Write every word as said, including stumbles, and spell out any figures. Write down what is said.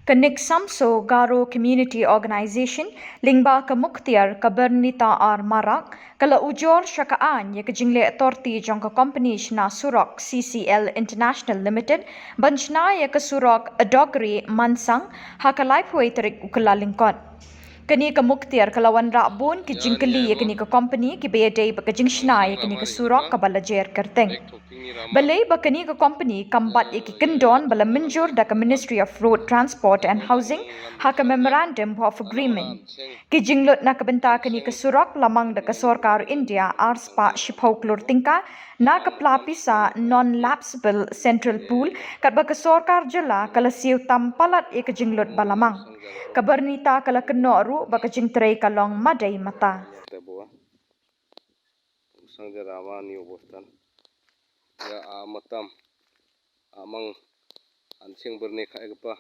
Ka Nick Samso Garo Community Organization, lyngba ka Mukhtiar ka Bernita R Marak, ka la ujor sha ka ain ïa ka jingleh torti jong ka kompani shna surok C C L International Limited, ban shna ïa ka surok Adogri Mansang, ha ka laiphew tarik u Kyllalyngkot. Kane ka Mukhtiar ka la wanrah bun ki jingkylli ïa kane ka kompani kiba ïadei bad ka jingshna ïa kane ka surok kaba la jer kyrteng. Balei ba kane ka kompani kam bat ïa ki kyndon ba la mynjur da ka Ministry of Road Transport and Housing ha ka Memorandum of Agreement. Ki jinglut na ka bynta kane ka surok la mang da ka sorkar India arspah shiphew klur tyngka na ka pla pisa non-lapsable central pool, katba ka sorkar jylla ka la siew tam palat ïa ka jinglut ba la mang. Ka Bernita ka la kynnoh ruh ba ka jingtrei ka long madei mata. Te bo. Sang de rama ni obostan. Ya a matam. Amang ansing berne kha ekpa.